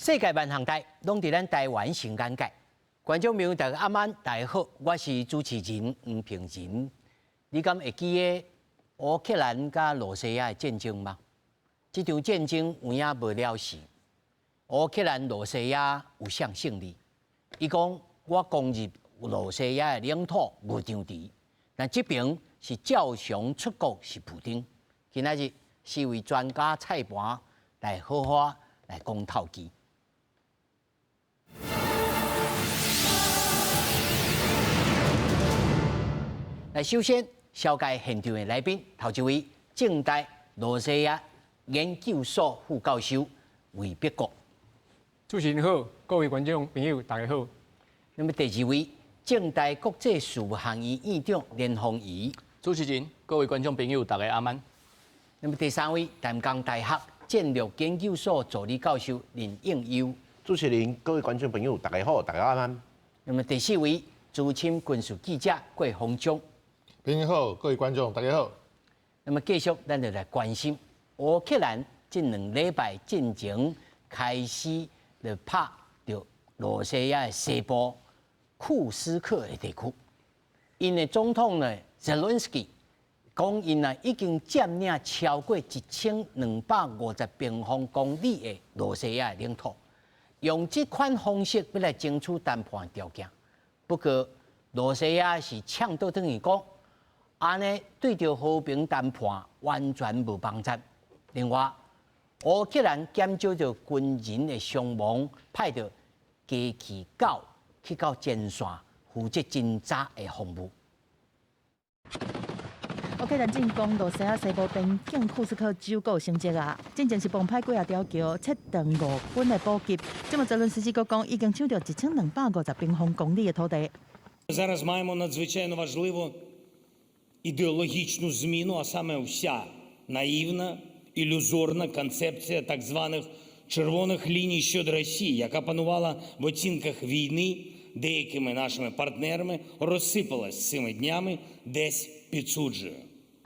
世界萬行代攏佇咱台灣上眼界。觀眾朋友大家暗安，大家好，我是主持人黃平仁。你敢會記得烏克蘭佮羅西亞的戰爭嗎？這場戰爭有影無了時。烏克蘭、羅西亞有誰勝利？伊講我攻入羅西亞的領土無張持，但這爿是照常出國是普丁。今仔日四位專家菜盤來好好來講透氣。來，首先紹介現場的來賓，頭一位政大羅西亞研究所副教授韋碧國。主持人好，各位觀眾朋友大家好。那麼第二位政大國際事務學院院長連鳳儀。主持人，各位觀眾朋友大家晚安。那麼第三位淡江大學戰略研究所助理教授林應優。主持人，各位觀眾朋友大家好，大家晚安。那麼第四位資深軍事記者郭鴻忠。朋友好，各位觀眾大家好。那麼繼續，咱就來關心烏克蘭這兩禮拜進前開始就拍著羅西亞的西部庫斯克的地區。𪜶的總統呢，澤倫斯基講，𪜶啊已經佔領超過1250平方公里的羅西亞的領土，用這款方式欲來爭取談判條件。不過羅西亞是嗆倒轉去講，按呢對著和平談判完全無幫助。另外，烏克蘭減少著軍人的傷亡，派著機器狗去到前線負責偵查的服務。烏克蘭進攻羅西亞西部邊境庫斯克州閣有成績啊！進前是崩歹幾仔條橋，切斷俄軍的補給。這馬澤倫斯基閣講，已經搶著1250平方公里的土地。 Зараз маємо надзвичайно важливу ідеологічну зміну, а саме вся наївна, ілюзорна концепція так званих червоних ліній щодо Росії, яка панувала в оцінках війни деякими нашими партнерами, розсипалась цими днями десь під Суджею.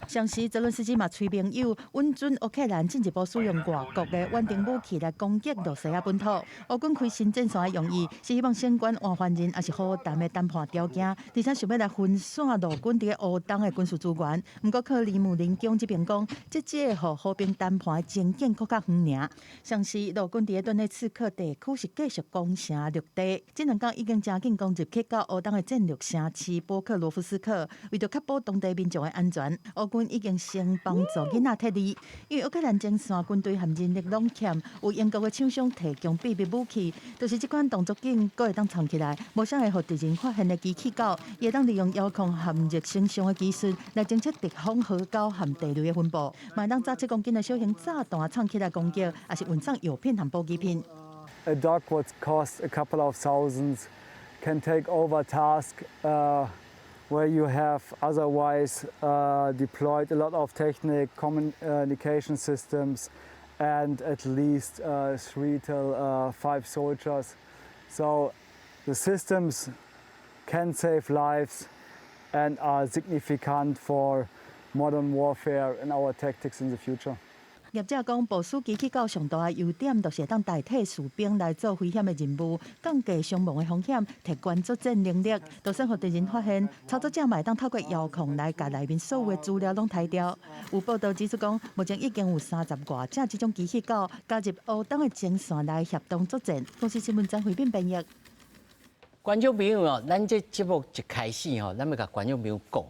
同時，澤倫斯基嘛催盟友允准烏克蘭進一步使用外國的遠程武器來攻擊羅西亞本土。烏軍開新戰線的用意是希望先關換犯人，抑是和談的談判條件，而且想欲來分散俄軍佇烏東的軍事資源。毋過克里姆林宮這邊講，這只會予和平談判的前景閣較遠爾。同時，俄軍佇頓涅茨克地區是繼續攻城掠地，這兩工已經誠緊攻入去到烏東的戰略城市波克羅夫斯克，為著確保當地民眾的安全，烏軍已經先幫助囡仔撤離。因為烏克蘭前線軍隊和人力攏欠，有英國的廠商提供秘密武器，就是這款動作緊，閣會當藏起來，無啥會予敵人發現的機器狗，會當利用遙控和熱成像的技術來偵測敵方壕溝和地雷的分布，嘛會當炸7公斤的小型炸彈藏起來攻擊，抑是運送藥品和補給品。 A dog what costs a couple of thousands can take over task where you have otherwise deployed a lot of technic, communication systems, and at least three till five soldiers. So the systems can save lives and are significant for modern warfare and our tactics in the future. 業者講，部署機器狗上大的優點，就是會當代替士兵來做危險的任務，降低傷亡的風險，提懸作戰能力。就算予敵人發現，操作者嘛會當透過遙控來共內面所有的資料攏刣掉。有報道指出講，目前已經有三十外隻這種機器狗加入烏東的前線來協同作戰。公視新聞張惠敏編譯。觀眾朋友哦，咱這節目一開始吼，咱欲共觀眾朋友講，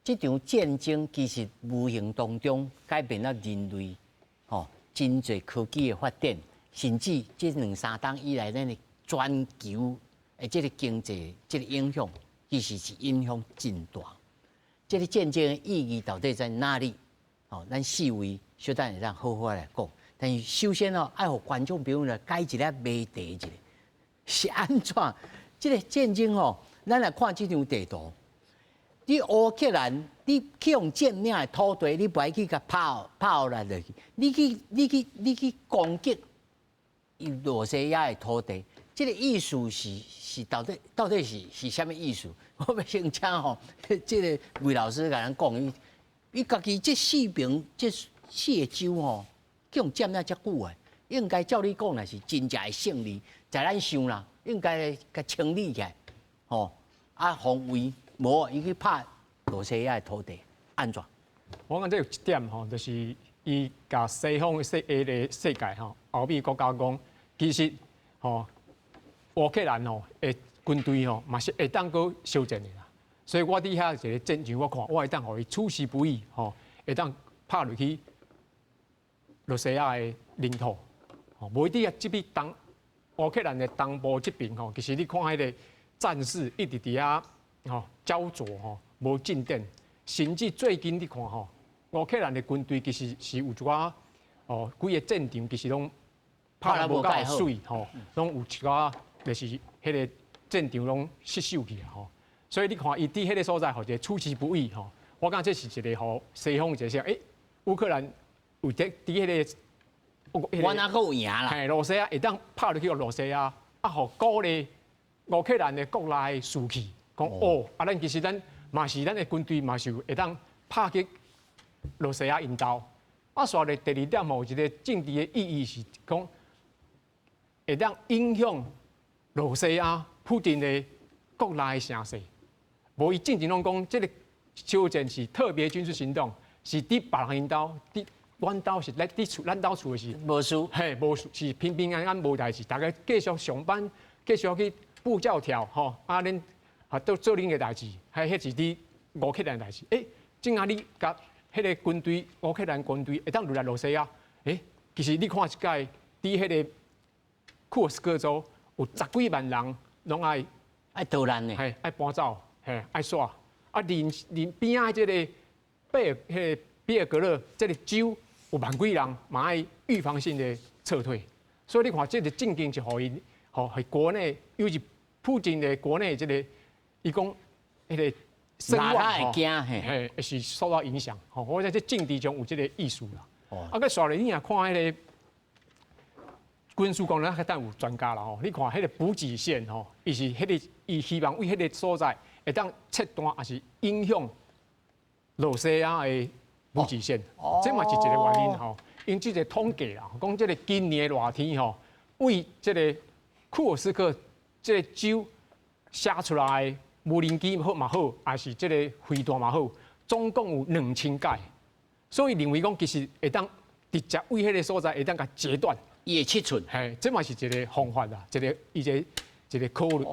這場戰爭其實無形當中改變了人類吼真濟科技的發展，甚至這兩三冬以來，咱的全球的這個經濟這個影響，其實是影響真大。這個戰爭的意義到底在哪裡？吼，咱四位小等會當好好來講。但是首先哦，愛予觀眾朋友來解一個謎題一下，是按怎？這個戰爭哦，咱來看這張地圖。你烏克蘭，你去予佔領的土地，你袂去共拍拍來落去，你去攻擊羅西亞的土地，這個意思是到底是啥物意思？我欲先請吼，這個魏老師共咱講，伊伊家己這四邊這四個州吼，去予佔領遮久的，應該照你講，若是真正的勝利，在咱想啦，應該共清理起來，吼啊防衛，無伊去拍羅西亞的土地，按怎？我感覺這有一點吼，就是伊共西方的世界吼，歐美國家講，其實吼烏克蘭吼的軍隊吼嘛是會當閣相戰的啦。所以我佇遐一個戰場，我看我會當予伊出其不意吼，會當拍入去羅西亞的領土。吼，無佇啊，這邊東烏克蘭的東部這邊吼，其實你看彼個戰事一直佇遐吼膠著吼，無進展。甚至最近你看吼，烏克蘭的軍隊其實是有一寡哦，規个戰場其實攏拍得無夠媠吼，攏有一寡就是彼個戰場攏失守去啊吼。所以你看伊佇彼個所在，予一個出其不意吼，我感覺這是一個予西方一個啥？烏克蘭有佇彼個。我哪閣有贏啦？嘿，羅西亞會當拍入去羅西亞，啊，予鼓勵烏克蘭的國內士氣，講哦，啊，咱其實咱嘛是咱的軍隊嘛是會當拍去羅西亞𪜶兜。啊，煞咧第二點吼，有一個政治的意義是講，會當影響羅西亞普丁的國內的聲勢。無伊進前攏講，這個相戰是特別軍事行動，是佇別人𪜶兜，佇阮兜是咧佇厝，咱兜厝的是無事，嘿，無事是平平安安無代誌，大家繼續上班，繼續去步教條吼，啊，恁啊都做恁的代誌，還彼是佇烏克蘭的代誌。這下你共彼個軍隊，烏克蘭軍隊會當入來羅西亞，其實你看一擺，佇彼個庫爾斯克州有十幾萬人攏愛愛逃難呢，嘿，愛搬走，嘿，愛徙。啊，鄰鄰邊仔這個貝爾，彼個比爾格勒這個州有萬幾人嘛愛預防性的撤退，所以你看這個政經是予伊，吼，佇國內，尤其普丁的國內這個，伊講彼個聲望吼，嘿，是受到影響。吼，我覺得這政治上有這個意思啦。啊，閣煞咧，你若看彼個軍事講，咱較等有專家啦吼。你看彼個補給線吼，伊是彼個伊希望為彼個所在會當切斷，抑是影響羅西亞的補給線，這嘛是一個原因吼。因這個統計啦，講這個今年的熱天吼，為這個庫爾斯克這個州射出來的無人機好嘛好，抑是這個飛彈嘛好，總共有2000架，所以認為講其實會當直接為彼個所在會當共截斷。伊的七寸，嘿，這嘛是一個方法啦，一個伊一個一個考慮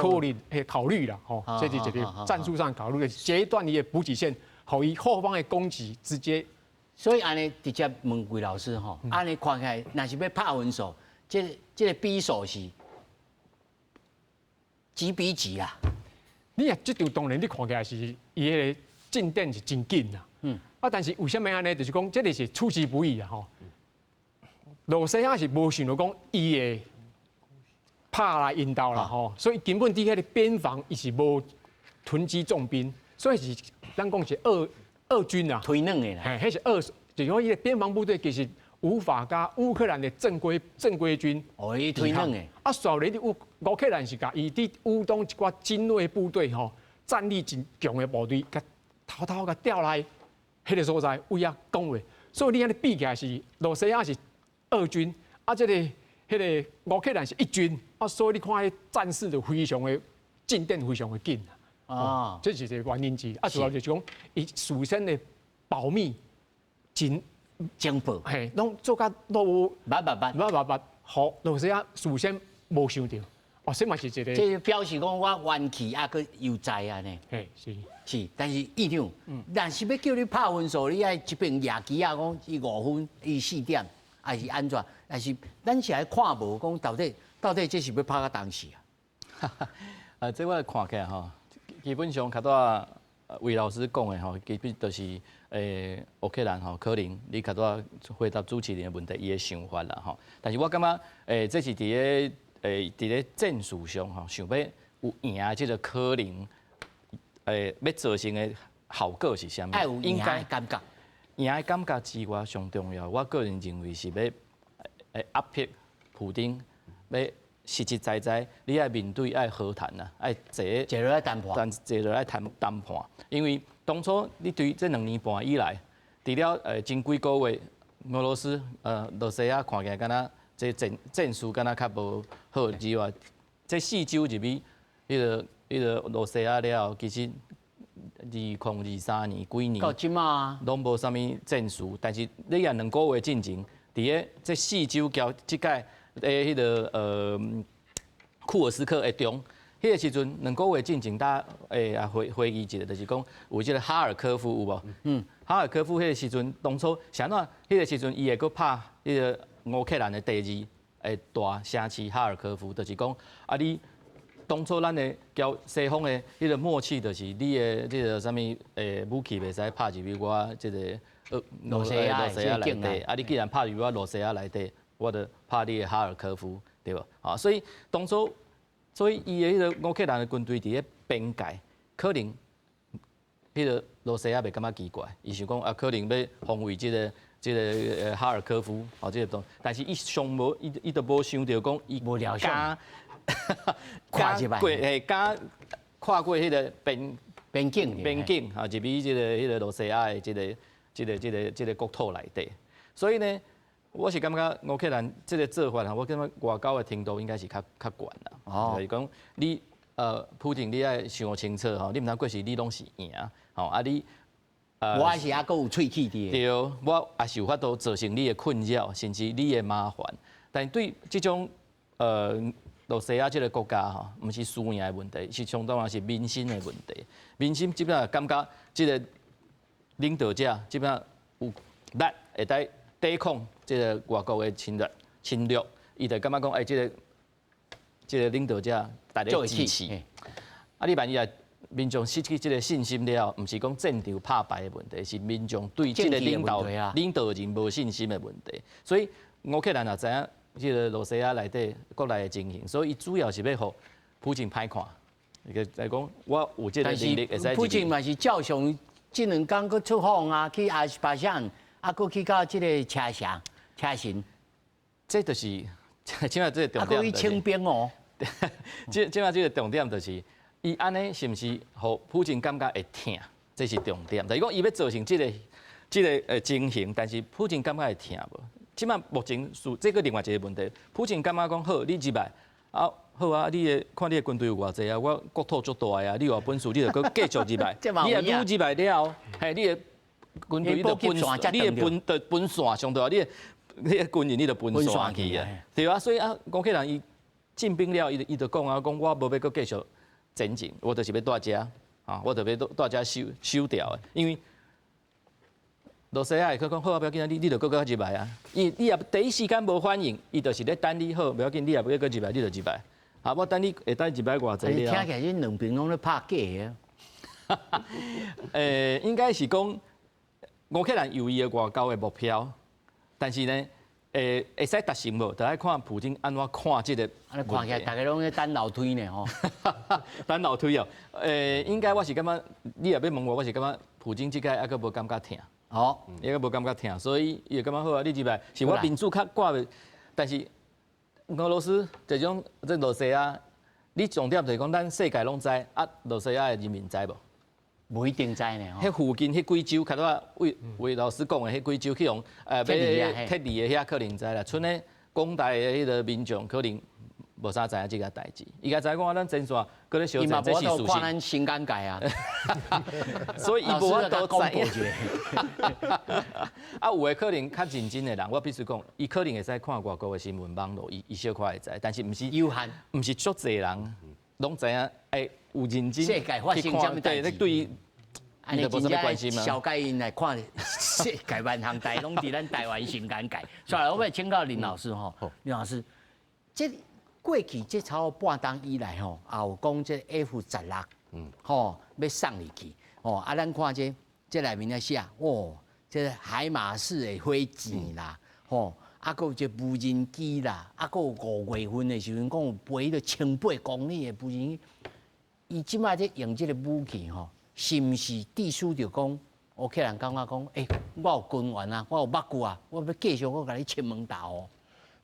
考慮彼考慮啦，吼，這是一個戰術上考慮的，截斷伊的補給線，予伊後方的攻擊直接。所以按呢直接問魏老師吼，按呢看起來，若是欲拍分數，這個比數是幾比幾啊？你啊，這場當然你看起來是伊彼個進展是真緊啦。啊，但是為啥物按呢？就是講這個是出其不意啊，吼。羅西亞是無想著講伊會拍來𪜶兜啦，吼，所以根本佇彼個邊防伊是無囤積重兵，所以是咱講是俄俄軍啊，推軟的啦，嘿，彼是俄，就是講伊个邊防部隊其實無法佮烏克蘭的正規軍哦，伊推軟的。啊，煞咧佇烏克蘭是共伊佇烏東一寡精銳部隊吼，戰力真強的部隊，共偷偷共調來彼個所在，為遐講話，所以你按呢比起來是羅西亞是俄軍，啊，這個彼個烏克蘭是一軍，啊，所以你看彼戰事就非常的進展非常的緊啊，這是一個原因之一。啊，主要就是講伊事先的保密真情報，嘿，攏做甲都捌捌捌，捌捌捌，予羅西亞事先無想著，哦，這嘛是一個。這表示講我元氣猶閣猶在按呢。嘿，是是，但是院長，若是欲叫你拍分數，你愛這邊舉旗仔講伊5分，伊4點，還是按怎？但是咱是愛看無講到底這是欲拍到當時啊？啊，這我看起來吼，基本上較拄魏老師講的吼，基本就是烏克蘭吼，可能你較拄回答主持人的問題，伊的想法啦吼。但是我感覺這是佇咧戰術上吼，想欲有贏這個可能欲造成的效果是啥物？愛有贏的感覺。贏的感覺之外，上重要，我個人認為是欲壓迫普丁，欲實實在在，你愛面對愛和談啊，愛坐坐落來談判，但坐落來談談判，因為當初你對這2年半以來，除了前幾個月，俄羅斯羅西亞看起來敢若這戰術敢若較無好之外，這四州入去彼個羅西亞了後，其實2023年幾年到這馬攏無啥物戰事，但是你若2個月進前，佇咧這四州交這屆的彼個庫爾斯克的中，彼個時陣2個月進前，搭啊回憶一下，就是講有這個哈爾科夫有無？嗯。哈爾科夫彼個時陣，當初是按怎？彼個時陣伊會閣拍彼個烏克蘭的第二个大城市哈爾科夫，就是講啊你當初咱的交西方的彼個默契，就是你的這個啥物武器袂使拍入去我這個羅西亞羅西亞內底，啊你既然拍入我羅西亞內底，我就拍你的哈爾科夫，對無？啊，所以當初，所以伊的彼個烏克蘭的軍隊佇咧邊界，可能彼個羅西亞袂感覺奇怪，伊想講啊，可能欲防衛這個哈爾科夫，哦，這個東，但是伊上無，伊都無想著講伊無料想敢過嘿，敢跨過彼個邊邊境邊境啊，入去這個羅西亞的這個國土內底，所以呢，我是感覺烏克蘭這個做法，我感覺外交的程度應該是較懸啦。哦，就是講你普丁你愛想清楚吼，你毋通過時你攏是贏，吼啊你，我是猶閣有喙齒佇。對，我也是有法度造成你的困擾，甚至你的麻煩。但對這種羅西亞這個國家吼，毋是輸贏的問題，是相當於是民心的問題。民心這擺感覺這個領導者這擺有力會當抵抗這個外國的侵略，伊就感覺講，欸，這個領導者大力支持。啊，你萬一民眾失去這個信心了，毋是講戰場拍敗的問題，是民眾對這個領導人無信心的問題。所以烏克蘭也知影這個羅西亞內底國內的情形，所以伊主要是欲予普京歹看，伊個來講，我有這個能力會使。普京嘛是照常，這兩工閣出訪啊，去阿塞拜疆，啊，閣去到這個車城、車臣，這就是這擺這個重點。啊，閣去清兵哦。這擺這個重點就是，伊按呢是毋是予普京感覺會疼？這是重點。就是講伊欲造成這個情形，但是普京感覺會疼無？這擺目前是這個另外一個問題。普京感覺講好，你入來啊好啊，你的看你的軍隊有偌濟啊，我國土足大啊，你有本事你就閣繼續入來。你若愈入來了後，嘿，你的軍隊你就分，你的分就分散上大，你的軍人你就分散去啊，對啊，所以啊，烏克蘭伊進兵了，伊就講啊，講我無欲閣繼續前進，我就是欲蹛遮，啊，我就欲蹛遮收掉的，因為羅西亞會去講好啊，不要緊啊，你就閣閣入來啊。伊你若第一時間無反應，伊就是咧等你好，不要緊，你若欲閣入來，你就入來。啊，我等你會當入來偌濟了。聽起來這兩邊攏咧拍假的。應該是講烏克蘭有伊的外交的目標，但是呢，會使達成無？就愛看普京按怎看這個。按呢看起來，大家攏咧等樓梯呢吼。等樓梯哦。應該我是感覺，你若欲問我，我是感覺普京這屆猶閣無感覺疼。哦，猶閣無感覺疼，所以伊會感覺好啊。你入來是我民主較掛袂，但是俄羅斯這種這羅西亞，你重點就是講，咱世界攏知，啊，羅西亞的人民知無？無一定知呢。彼附近彼幾州，較拄仔魏老師講的彼幾州去予撤離的遐可能知啦，賰咧廣大的彼個民眾可能無啥知影這個代誌。伊共知講啊，咱前線閣咧相戰，這是事實。看咱新尷尬啊，所以伊無法度知影。啊，有的可能較認真的人，我必須講，伊可能會使看外國的新聞網路，伊小可會知，但是毋是有限，毋是足濟人攏知影，欸，有認真世界發生啥物代誌？對，按呢真正小解𪜶來看，世界萬項代攏佇咱台灣新尷尬。所以，我欲請教林老師吼，林老師，這過去這差不多半冬以來吼，也有講這 F-16，吼，欲送入去，吼，啊，咱看這內面咧寫，哦，這海馬斯的火箭啦，吼，啊，閣有這無人機啦，啊，閣有5月份的時陣講有飛著1800公里的無人機，伊這擺咧用這個武器吼，是毋是意思就講烏克蘭感覺講，欸，我有軍援啊，我有目久啊，我欲繼續閣共你切門頭哦。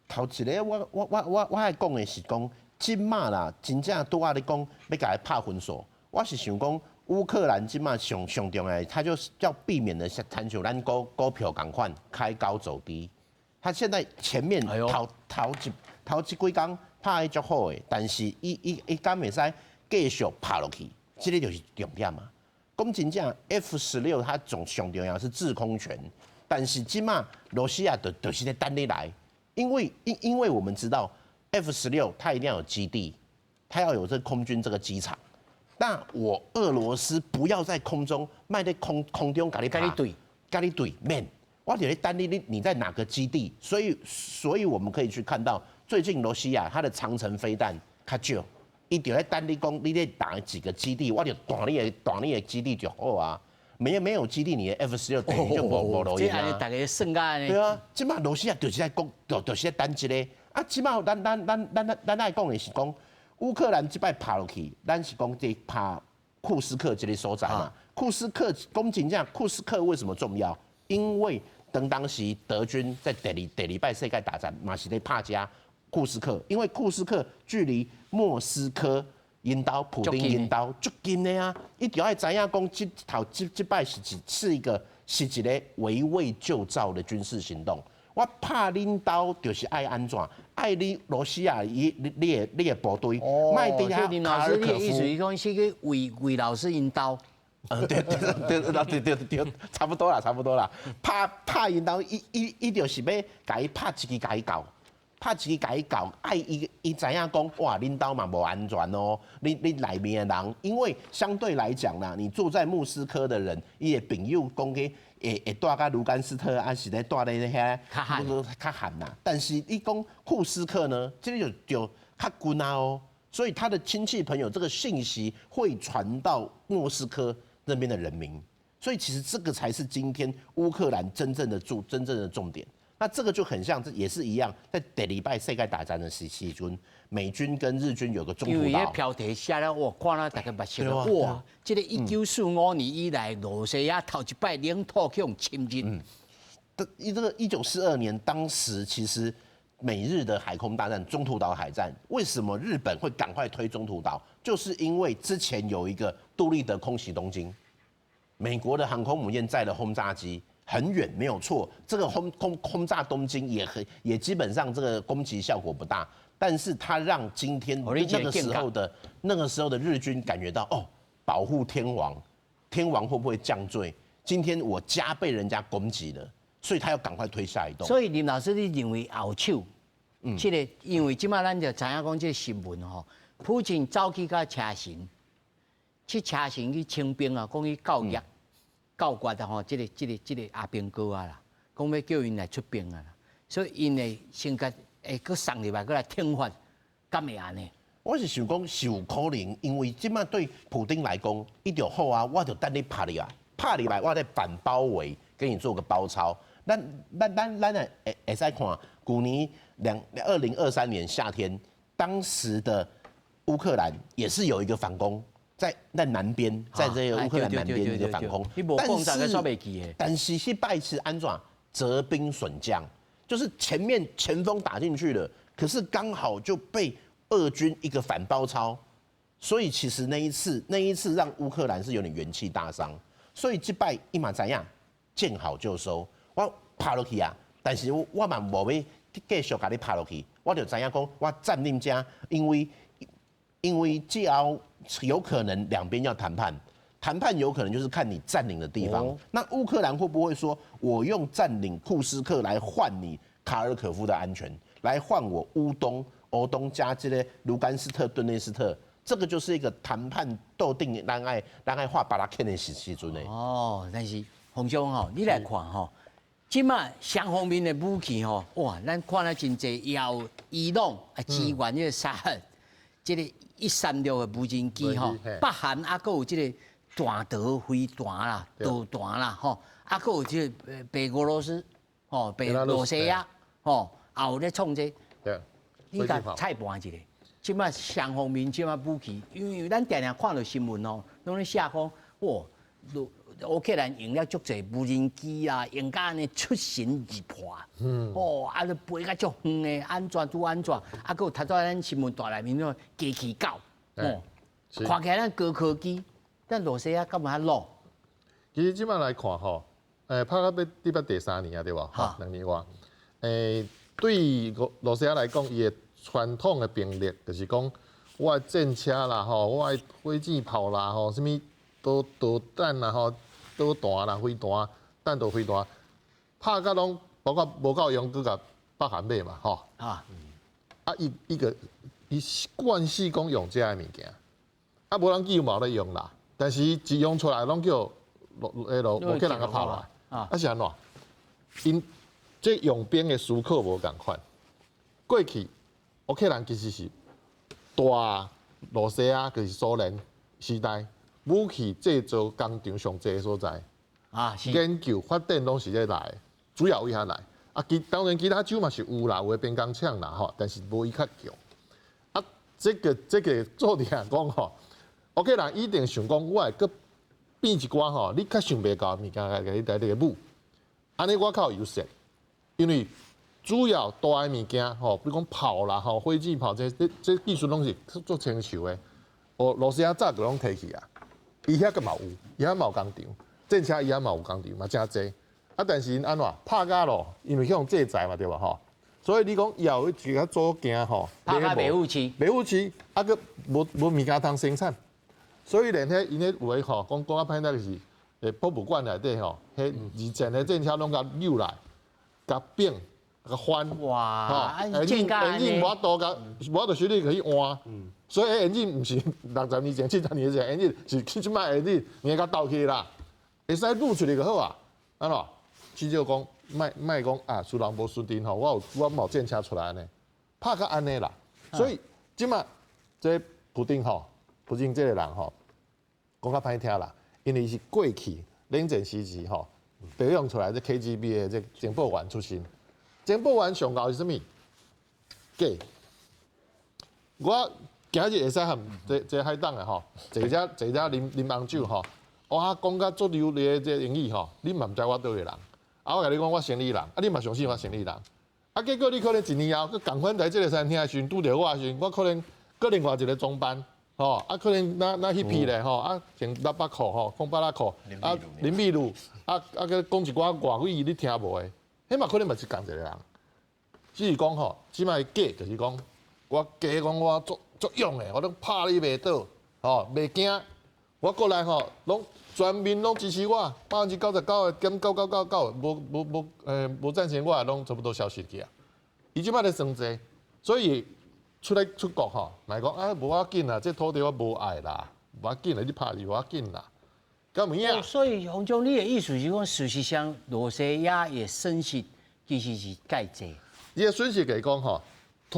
頭一个我愛講的是講，這馬啦，真正拄仔咧講欲共伊拍分數，我是想講，烏克蘭這馬上上重要，他就是要避免的，像親像咱股票仝款開高走低。他現在前面頭頭一頭這幾工拍得足好的，但是伊伊伊敢會使繼續拍落去，這個就是重點嘛。講真正，F-16它總上重要是制空權，但是這馬羅西亞就是咧等你來，因為我們知道 F-16它一定要有基地，它要有這空軍這個機場。那我俄羅斯不要在空中莫咧空中共你共你對，共你對免，我就咧等你你在哪個基地？所以我們可以去看到最近羅西亞它的長程飛彈較少，伊就咧等你講你咧打幾個基地，我就彈你的基地就好啊。沒有基地，你的 F-16等於就無路用啊。這逐家算甲對啊，這馬羅西亞就是在講，就是在等這個。啊，這馬咱咱咱咱咱愛講的是講，烏克蘭這擺拍落去，咱是講這拍庫斯克這個所在嘛。庫斯克講真正，庫斯克為什麼重要？因為當當時德軍在第二擺世界大戰嘛是咧拍這庫斯克，因為庫斯克距離莫斯科𪜶兜普丁𪜶兜足近的啊，伊就愛知影講，這頭這這擺是是一個是一個圍魏救趙的軍事行動。我拍恁兜就是愛按怎？愛你羅西亞伊你的部隊，莫佇遐卡爾可夫。意思是講是去魏魏老師𪜶兜。嗯，對對對對對對，差不多啦，差不多啦。拍拍𪜶兜，伊伊伊就是欲共伊拍一支共伊搞，拍一支共伊搞，愛伊伊知影講，哇，恁兜嘛無安全哦。你你內面的人，因為相對來講啦，你住在莫斯科的人，伊的朋友講去會會蹛佮盧甘斯克，還是咧蹛咧遐較罕較罕啦。但是你講庫斯克呢，這個就較近啊哦，所以他的親戚朋友這個信息會傳到莫斯科那邊的人民，所以其實這個才是今天烏克蘭真正的重點。那這個就很像，這也是一樣，在第二擺世界大戰的時陣，美軍跟日軍有個中途島。因為彼標題寫了，我看了大家目睭哇，這個1945年以來，羅西亞頭一擺領土去予侵入。嗯，這個1942年，當時其實美日的海空大戰，中途島海戰，為什麼日本會趕快推中途島？就是因為之前有一個杜立德空襲東京，美國的航空母艦載了轟炸機。很遠沒有錯，這個轟炸東京也基本上這個攻擊效果不大，但是它讓今天那個時候的日軍感覺到哦，保護天皇，天皇會不會降罪？今天我家被人家攻擊了，所以他要趕快推下一動。所以林老師，你認為後手，這個因為這馬咱就知影講這個新聞吼，普京走去共車臣，去車臣去清兵啊，講去告謁。告決啊吼，這個阿兵哥啊啦，講欲叫𪜶來出兵啊啦，所以𪜶會先共會閣送入來，閣來懲罰，敢會按呢？我是想講是有可能，因為這馬對普丁來講，伊就好啊，我就等你拍入來，拍入來，我再反包圍，給你做個包抄。咱咱咱咱會會使看，舊年2023年夏天，當時的烏克蘭也是有一個反攻。在南邊，在這個烏克蘭南邊一個反攻，但是但是是擺是按怎折兵損將，就是前面前鋒打進去了，可是剛好就被俄軍一個反包抄，所以其實那一次讓烏克蘭是有點元氣大傷，所以這擺伊嘛知影，見好就收，我拍落去啊，但是我嘛無欲繼續共你拍落去，我就知影講我佔領這，因為之後有可能兩邊要談判，談判有可能就是看你佔領的地方。那烏克蘭會不會說，我用佔領庫斯克來換你卡爾可夫的安全，來換我烏東、烏東加這個盧甘斯克、頓內斯特？這個就是一個談判鬥定，咱愛畫巴拉克的時陣呢。哦，但是洪兄吼，你來看吼，這馬雙方面的武器吼，哇，咱看了真濟，也有伊朗啊支援這個沙赫，這個136的無人機吼，北韓啊，閣有這個彈道飛彈啦、導彈啦，吼，啊，閣有這個白俄羅斯，吼，白羅西亞，吼，也有咧創這個。你共猜盤一下，這馬雙方面這馬武器，因為咱定定看著新聞哦，攏咧寫講，哇，烏克蘭用了足濟無人機啊，用甲按呢出神入化，哦，啊，都飛甲足遠的，按怎拄按怎，啊，閣有頭拄仔咱新聞帶內面那種機器狗，哦，看起來咱高科技，但羅西亞敢有遐老？其實這擺來看吼，拍到欲這擺第三年啊，對無？吼，2年外。對羅西亞來講，伊的傳統的兵力就是講，我的戰車啦，吼，我的火箭炮啦，吼，啥物導彈啦，吼，導彈啦，飛彈、彈道飛彈，拍甲攏包括無夠用，閣共北韓買嘛，吼。啊，伊伊個伊慣勢講用這个物件，啊，無人機嘛有咧用啦，但是一用出來攏叫羅羅烏克蘭共拍落來，啊是按怎？𪜶這用兵的思考無仝款。過去烏克蘭其實是大羅西亞，就是蘇聯時代武器製造工廠上濟的所在。研究發展攏是這來，主要為遐來。啊，其當然其他州嘛是有啦，有的兵工廠啦吼，但是無伊較強。啊，這個做定講吼，烏克蘭一定想講，我會閣變一寡吼，你較想袂到的物件來共你來這個武，按呢我較有優勢，因為主要大的物件吼，比如講炮啦吼，火箭炮這這技術攏是足成熟的。哦，羅西亞早就攏提去啊，伊遐閣嘛有，伊遐嘛有工廠，戰車伊遐嘛有工廠，嘛誠濟。啊，但是𪜶按怎拍甲咯，因為去予制裁嘛，對無吼？所以你講以後一個組件吼，拍甲袂赴市，袂赴市，啊，閣無物件通生產，所以連彼𪜶彼有的吼，講講較歹聽就是，博物館內底吼，彼二戰的戰車攏共扭來，共變，共翻，哇，引擎無法度共，無法度修理去換，所以引擎毋是60年前、70年前引擎，是這擺引擎，你共鬥起啦，會使錄出來就好啊，按怎？至少講，莫莫講啊，輸人無輸陣吼，我有我嘛有戰車出來呢，拍甲按呢啦。所以這擺這普丁吼，普京這個人吼，講較歹聽啦，因為是過去冷戰時期吼，培養出來這 KGB 的這情報員出身。情報員上𠢕是啥物？假。我今日會使和這這海董的吼，坐遮坐遮啉啉紅酒吼，我講甲足流利的這英語吼，你嘛毋知我佗位人。啊！我共你講，我生意人，啊，你嘛相信我生意人。啊，結果你可能一年後，閣仝款來這個餐廳的時陣，拄著我的時陣，我可能閣另外一個裝扮，吼，啊，可能若若彼批咧，吼，啊，穿喇叭褲吼，空巴拉褲，啊，啉秘魯，啊啊，閣講一寡外語你聽無的，彼嘛可能嘛是仝一個人。只是講吼，這擺假就是講，我假講我足足勇的，我攏拍你袂倒，吼，袂驚。我過來吼，攏全民攏支持我，99.9999%，無無無無贊成我的，攏差不多消失去啊。伊這擺咧算計，所以出來出國吼，嘛講啊，無要緊啦，這土地我無愛啦，無要緊啦，你拍伊無要緊啦。敢有影？所以洪總，你的意思是講，事實上羅西亞的損失其實是蓋濟。伊的損失來講吼，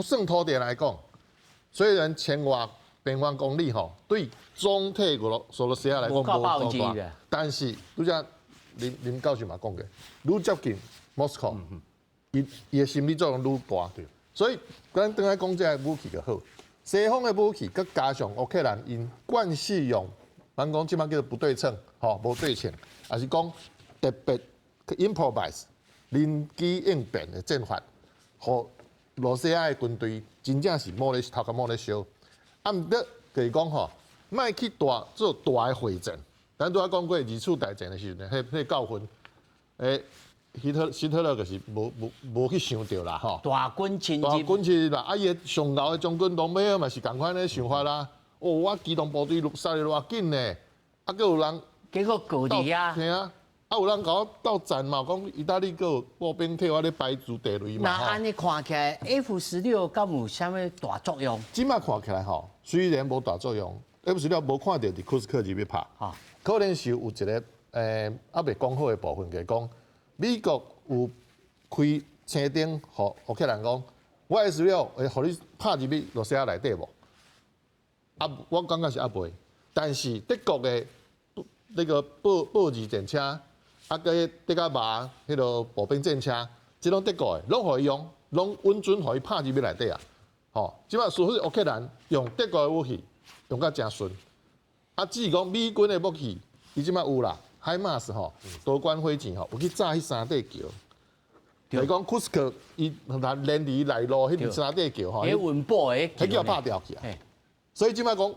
算土地來講，雖然千外平方公里吼，對總體俄羅俄羅斯亞來講無多大，但是拄才林林教授嘛講過，愈接近莫斯科，伊伊的心理作用愈大。所以咱轉來講這个武器就好，西方的武器，閣加上烏克蘭𪜶慣勢用，咱講這擺叫做不對稱，吼，無對稱，抑是講特別 improvise 臨機應變的戰法，予羅西亞的軍隊真正是無咧頭殼無咧燒。啊，毋過就是講吼，莫去大做大的會戰。咱拄仔講過二次大戰的時陣，彼彼教訓，希特勒就是無無無去想著啦，吼。大軍侵入。大軍侵入啦，啊，伊的上𠢕的將軍隆美爾嘛是仝款的想法啦。哦，我機動部隊殺得偌緊呢，啊，閣有人結果告佇遐。嘿啊，啊有人共我鬥戰嘛，講意大利閣有步兵替我咧排除地雷嘛。那按呢看起來，F-16敢有啥物大作用？這擺看起來吼，雖然無大作用，F-16無看著佇庫斯克入去拍，可能是有一個猶未講好的部分，就是講美國有開青燈，予烏克蘭講，我 F-16會予你拍入去羅西亞內底無？啊，我感覺是猶未，但是德國的那個豹二戰車，啊，佮德甲馬彼個步兵戰車，這攏德國的，攏予伊用，攏穩準予伊拍入去內底啊！吼，這擺除非烏克蘭用德國的武器用甲誠順，啊，只是講美軍的武器，伊這擺有啦，海馬斯吼，多管火箭吼，有去炸彼三塊橋。就是講庫斯克伊連佇內陸彼三塊橋吼，彼穩保的，彼叫拍掉去啊！所以這擺講，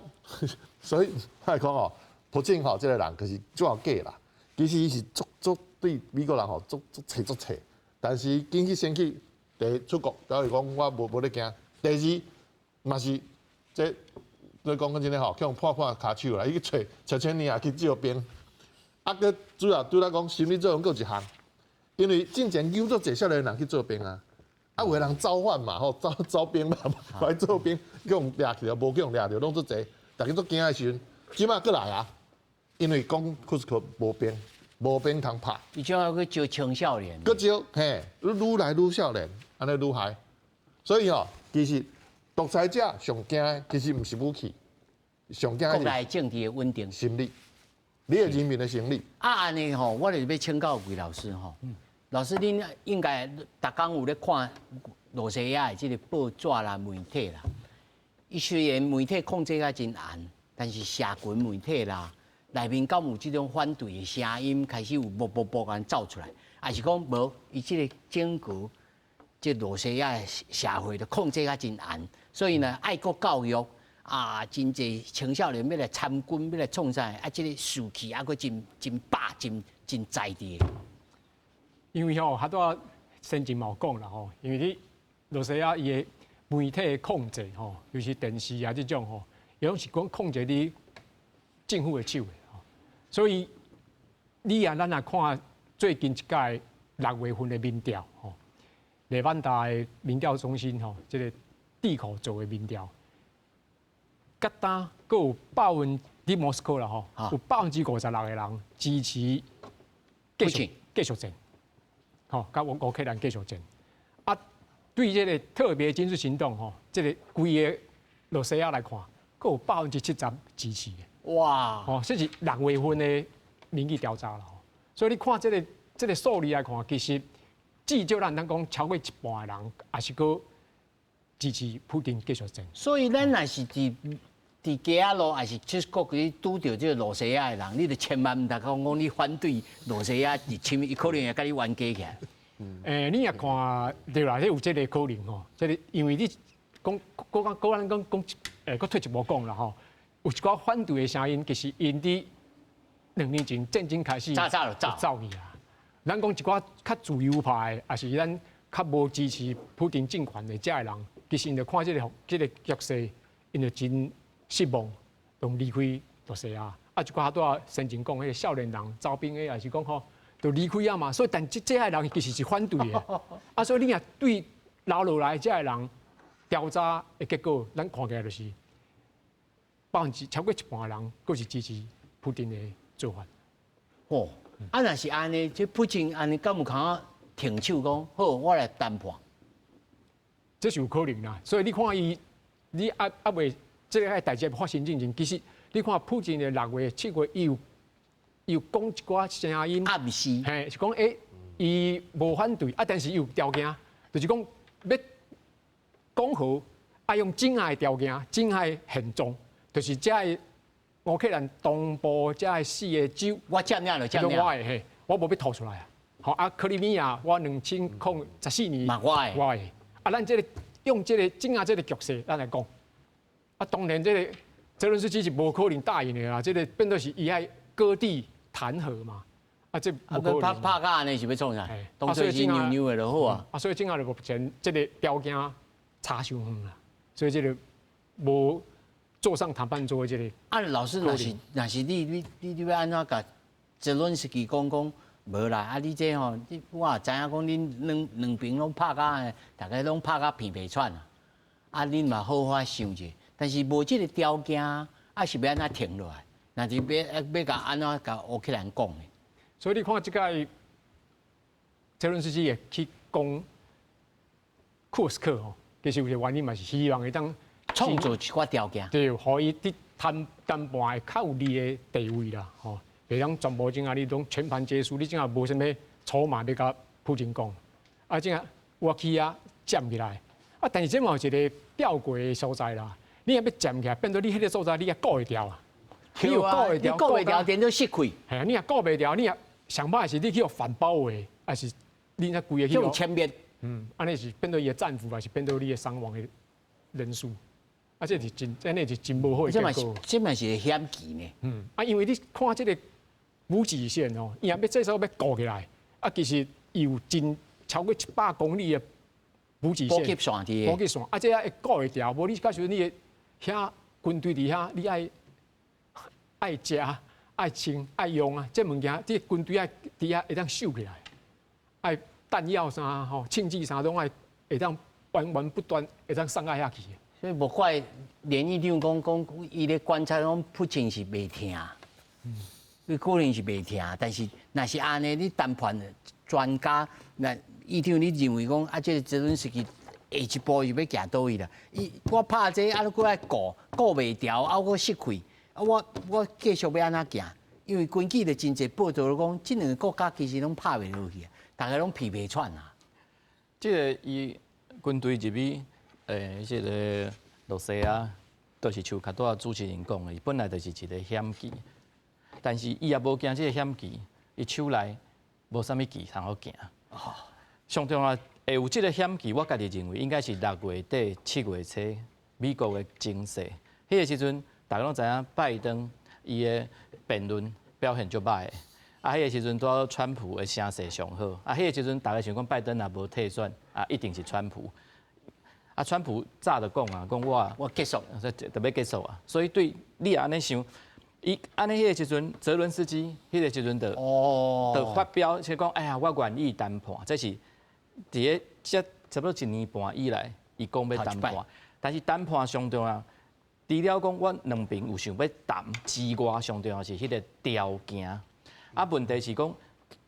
所以我講哦，普京吼，這个人就是足假啦。其實伊是足足對美國人吼足足揣足揣，但是緊去先去第一出國，表示講我無咧驚。第二嘛是這你講講真的吼，去予破破跤手啦，伊去揣車車爾去借兵，啊，閣主要對咱講心理作用閣有一項，因為進前揪足濟少年人去做兵啊，啊有的人造反嘛吼，走走兵嘛，來做兵，去予掠去，無去予掠著，攏足濟，逐家足驚的時陣，這馬閣來啊，因為講庫斯克無兵，無兵通拍，伊這馬閣招青少年，閣招嘿，愈來愈少年，按呢愈害，所以吼，其實獨裁者上驚的其實毋是武器，上驚國內政治的穩定，心理，你的人民的心理。啊，按呢吼，我就是欲請教魏老師吼，老師恁應該逐工有咧看羅西亞的這个報紙啦、媒體啦，伊雖然媒體控制甲真嚴，但是社群媒體啦，內面敢有這種反對的聲音開始有啵啵啵按呢走出來，抑是講無？伊這个整個這羅西亞社會的控制甲真嚴，所以呢，愛國教育啊，真濟青少年欲來參軍，欲來創啥？啊，這个士氣猶閣真真飽，真真在佇。因為吼，較拄先前嘛有講啦吼，因為你羅西亞伊的媒體的控制吼，尤其電視啊這種吼，伊攏是講控制佇政府的手的吼，所以你啊，咱若看最近一屆6月份的民調吼，雷萬達的民調中心吼，這个智庫做的民調，佮當閣有百分佇莫斯科啦吼，有56%的人支持繼續繼續戰，吼，佮烏克蘭繼續戰。啊，對這个特別軍事行動吼，這个規個羅西亞來看，閣有70%支持的。哇！哦，這是六月份的民意調查啦。所以你看這个數字來看，其實至少咱通講超過一半的人，也是閣支持普丁繼續戰。所以咱若是佇街仔路，抑是出國去拄著這个羅西亞的人，你就千萬毋通講講你反對羅西亞入侵，伊可能會共你冤家起來。你若看對啦，這有這个可能吼，這个因為你講講講咱講講閣退一步講啦吼，有一寡反對的聲音，其實𪜶佇2年前戰爭開始早早就走走去啊。咱講一寡較自由派的，抑是咱較無支持普丁政權的這的人，其實𪜶就看這个局勢，𪜶就真失望，就離開羅西亞。啊，一寡拄仔先前講彼个少年人走兵的，也是講吼，就離開啊嘛。所以，但這這的人其實是反對的。啊，所以你若對留落來這的人調查的結果，咱看起來就是超過一半的人，閣是支持普丁的做法。哦，啊，若是按呢，這普京按呢，敢有通停手講好，我來談判？這是有可能啦。所以你看伊，你猶猶未這个代誌發生進前，其實你看普京的6月、7月，伊有講一寡聲音，暗示，嘿，是講欸，伊無反對，啊，但是伊有條件，就是講欲講和，愛用怎樣的條件，怎樣的現狀，就是這个烏克蘭東部這个四个州，我佔領就佔領，我的嘿，我無欲吐出來啊。好啊，克里米亞我2014年，嘛我的，我的，啊，咱這个用這个怎樣這个局勢，咱來講，啊，當然這个澤倫斯基是無可能答應的啦，這个變做是伊愛割地談和嘛，啊，這無可能。拍拍甲按呢是欲創啥？當作是扭扭的就好啊。啊，所以這下就目前這个條件差傷遠啦，所以這个無坐上談判桌的這个。啊，老師，若是你欲按怎共澤倫斯基講講？無啦，啊！你這吼，你我也知影講，恁兩邊攏拍甲，逐家攏拍甲鼻鼻喘啊！啊，恁嘛好好想者，但是無這个條件，啊是欲按怎停落來？若是欲共按怎共烏克蘭講呢？所以你看這個澤倫斯基會去講庫斯克吼，其實有一個原因嘛是希望會當創造一寡條件，對，予伊佇談談判會較有利的地位啦，吼。袂當全部這下你攏全盤皆輸，你這下無啥物籌碼欲共普京講，啊，這下我去遐佔起來，啊，但是這嘛有一个吊詭的所在啦，你若欲佔起來，變做你彼个所在你也顧會牢啊，你有顧會牢，顧袂牢，變做失去。係啊，你若顧袂牢，你若上歹是你去予反包圍，抑是你若規个去殲滅？嗯，按呢是變做伊的戰俘，抑是變做你的傷亡的人數？啊，這是真，這呢是真無好的結果。這嘛是險棋呢。嗯，啊，因為你看這個補給線哦，伊若欲這時候欲顧起來，啊，其實有真超過100公里的補給線。補給線佇。補給線，啊，這會顧會牢，無你到時陣你的遐軍隊佇遐，你愛愛食、愛穿、愛用啊，這物件，這軍隊愛佇遐會當收起來，愛彈藥啥吼、槍支啥攏愛會當源源不斷會當送到遐去。所以無怪連議長講講，伊咧觀察講普京是袂聽，伊可能是袂聽，但是若是按呢，你談判專家，那議長你認為講啊，這個澤倫斯基下一步是欲行佗位啦？伊我拍這個啊，閣愛顧顧袂牢，啊，閣失去，啊，我我繼續欲按怎行？因為根據著真濟報道講，這兩個國家其實攏拍袂落去啊，大家攏疲疲喘啊。這個伊軍隊入去，這個羅西亞，都是像較拄仔主持人講的，伊本來就是一個險棋，但是伊也無驚這個險棋，伊手內無啥物棋通好行。上重要會有這個險棋，我家己認為應該是6月底、7月初美國的情勢。彼個時陣，大家攏知影拜登伊的辯論表現足䆀的，啊，彼個時陣拄好川普的聲勢上好，啊，彼個時陣大家想講拜登若無退選，啊，一定是川普。啊，川普早就講啊，講我我結束，特別結束啊。所以對你按呢想，伊按呢彼個時陣，澤倫斯基彼個時陣就就發表，就講哎呀，我願意談判，這是佇咧這差不多一年半以來，伊講欲談判，但是談判上重要，除了講阮兩邊有想欲談之外，上重要是彼個條件。啊，問題是講，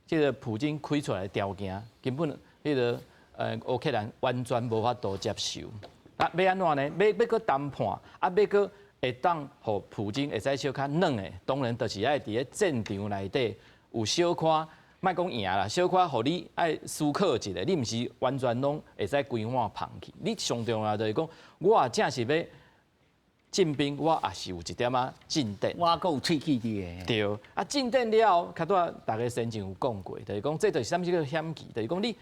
這個普京開出來的條件，根本彼個烏克蘭完全無法度接受。啊，欲按怎呢？欲欲閣談判，啊，欲閣會當予普京會使小可軟的，當然就是愛佇咧戰場內底有小可，莫講贏啦，小可予你愛思考一下，你毋是完全攏會使規碗放棄。你上重要就是講，我正是欲進兵，我也是有一點仔進展。我閣有喙齒佇个。對，啊進展了後，較拄仔大家先前有講過，就是講這就是啥物叫險棋，就是講你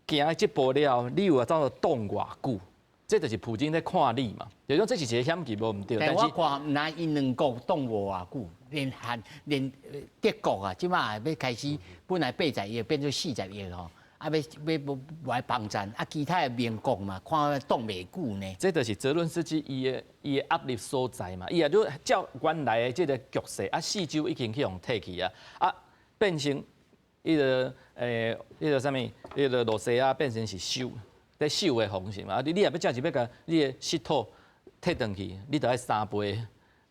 行這步了後，你有法度擋偌久，這就是普京咧看你嘛。就是講這是一个險棋，無毋對。但我看毋但𪜶兩國擋無偌久，連韓連德國啊，這擺欲開始本來80億變做40億吼。啊，欲欲欲來幫贊，啊，其他的盟國嘛，看擋袂久呢。這就是澤倫斯基伊的壓力所在嘛。伊也就照原來的這個局勢，啊，四周已經去予退去啊，啊，變成彼個彼個啥物，彼個羅西亞變成是守，咧守的方式嘛。啊，你你若欲真是欲共你的失土退轉去，你著愛3倍